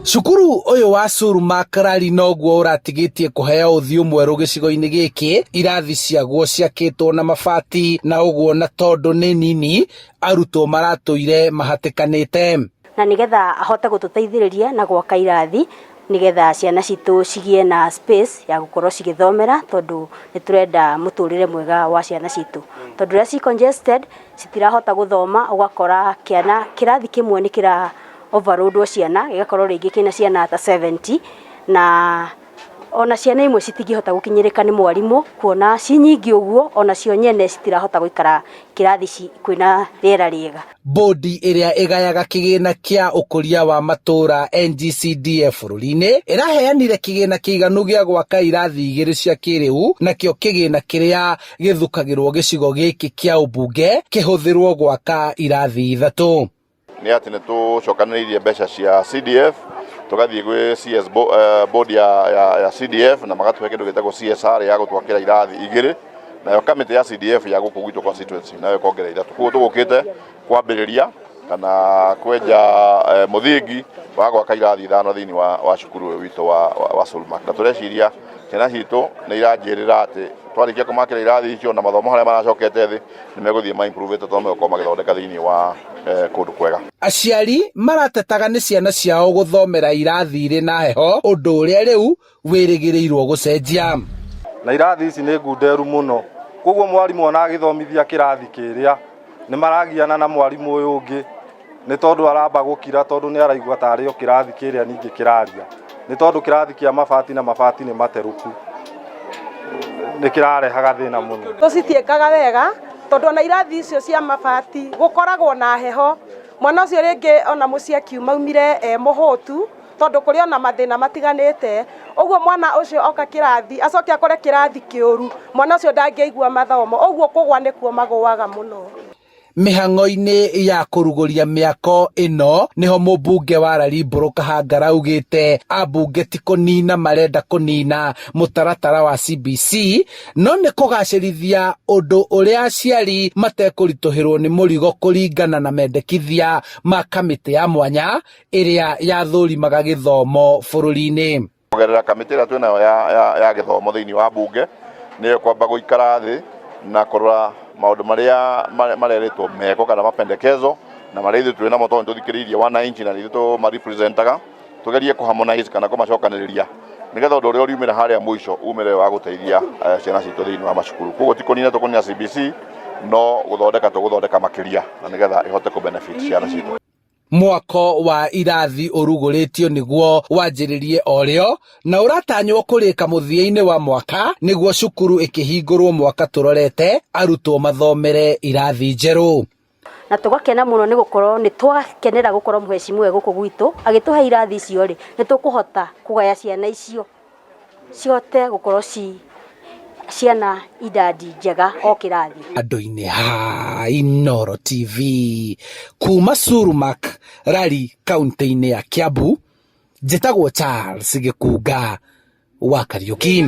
Cukuru ũyũ wa Surmak Rari noguo ũratigĩtie kũheo ũthiũ mwerũ gĩcigo-inĩ gĩkĩ, irathi ciaguo ciakĩtwo na mabati na ũguo na tondũ nĩ nini arutwo maratũire mahatĩkanĩte. Na nĩgetha ahote gũtũteithĩrĩria na gwaka irathi nĩgetha ciana citũ cigĩe na space ya gũkorwo cigĩthomera, tondũ nĩ tũrenda mũtũrĩre mwega wa ciana citũ, tondũ rĩrĩa ci congested citirahota gũthoma. Ũgakora kĩana kĩrathi kĩmwe nĩ kĩra overloadwo ciana, gĩgakorwo rĩngĩ kĩna ciana ta 70, na ona ciana imwe citingĩhota gũkinyĩrĩka nĩ mwarimũ kuona ci nyingĩ ũguo, ona cio nyene citirahota gũikara kĩrathi kwĩna rĩera rĩega. Bodi ĩrĩa ĩgayaga kĩgĩna kĩa ũkũria wa matũũra NGCDF bũrũri-inĩ ĩraheanire kĩgĩna kĩiganu gĩa gwaka irathi igĩrĩ cia kĩrĩu, nakĩo kĩgĩna kĩrĩa gĩthukagĩrwo gĩcigo gĩkĩ kĩa ũmbunge kĩhũthĩrwo gwaka irathi ithatũ. Nĩ atĩ nĩ tũcokanĩrĩirie mbeca cia CDF, tũgathiĩ gwĩ CS board ya CDF na magatũhe kĩndũ gĩtagwo CSR ya gũtwakĩra irathi igĩrĩ, nayo kamĩtĩ ya CDF ya gũkũ gwitũ constituency nayo ĩkongerera ithatũ. Koguo tũgũkĩte kwambĩrĩria kana kwenja mũthingi wa gwaka irathi ithano thĩinĩ wa cukuru ũyũ witũ wa Sulmak, na tũreciria ciana citũ nĩ iranjĩrĩra atĩ twarĩkia kũmakĩra irathi icio na mathomo harĩa maracokete thĩ nĩ megũthiĩ ma improve tondũ megũkorwo magĩthondeka thĩinĩ wa kũndũ kwega. Aciari maratetaga nĩ ciana ciao gũthomera irathi irĩ na heho, ũndũ ũrĩa rĩu wĩrĩgĩrĩirwo gũcenjia. Na irathi ici nĩ ngunderu mũno, koguo mwarimũ ona agĩthomithia kĩrathi kĩrĩa nĩ maragiana na mwarimũ ũyũ ũngĩ, nĩ tondũ aramba gũkira tondũ nĩ araigua tarĩ o kĩrathi kĩrĩa ningĩ kĩraria, nĩ tondũ kĩrathi kĩa mabati na mabati nĩ materũku, nĩ kĩrarehaga thĩna mũno. Tũcitiĩkaga wega tondũ ona irathi icio cia mabati gũkoragwo na heho. Mwana ũcio rĩngĩ ona mũciĩ akiuma aumire e mũhũtu, tondũ kũrĩ ona mathĩna matiganĩte. Ũguo mwana ũcio oka kĩrathi acoke akore kĩrathi kĩũru, mwana ũcio ndangĩigua mathomo, ũguo kũgwa nĩkuo magũaga mũno. Mĩhang'o-inĩ ya kũrugũria mĩako ĩno nĩho mũmbunge wa Rarimbũrũ Kahangara augĩte ambunge ti kũnina marenda kũnina mũtaratara wa CBC, no nĩ kũgacĩrithia ũndũ ũrĩa aciari matekũritũhĩrwo nĩ mũrigo kũringana na mendekithia ma kamĩtĩ ya mwanya ĩrĩa yathũrimaga gĩthomo bũrũri-inĩ. Kũgerera kamĩtĩ ĩrĩa twĩnayo ya gĩthomo thĩinĩ wa bunge, nĩyo kwamba gũikara thĩ na kũrora maũndũ marĩa marerĩtwo mekwo kana mapendekezo na marĩa ithuĩ twĩ namo, tondũ nĩtũthikĩrĩirie wananchi na nĩ ithuĩ tũmarepresentaga, tũgerie kũ harmonize kana kũmacokanĩrĩria nĩgetha ũndũ ũrĩa ũriumĩra harĩa mũico umĩre wa gũteithia ciana citũ thĩinĩ wa macukuru. Koguo ti kũnina tũkũnina CBC, no gũthondeka tũgũthondeka makĩria na nĩgetha ĩhote kũ benefit ciana citũ. Mwako wa irathi ũrugũrĩtio nĩguo wanjĩrĩrie o rĩo na ũratanywo kũrĩka mũthia-inĩ wa mwaka, nĩguo cukuru ĩkĩhingũrwo mwaka tũrorete arutwo mathomere irathi njerũ. Na tũgakena mũno nĩ gũkorwo nĩ twakenera gũkorwo mũhecimiwa gũkũ gwitũ agĩtũhe irathi icio rĩ, nĩ tũkũhota kũgaya ciana icio cihote gũkorwo ci ciana idadi njega o kĩrathi. Andũ-inĩ ha Inooro TV kuma Surmak Rari kaunti-inĩ ya Kiambu, njĩtagwo Charles Gĩkunga wa Kariuki.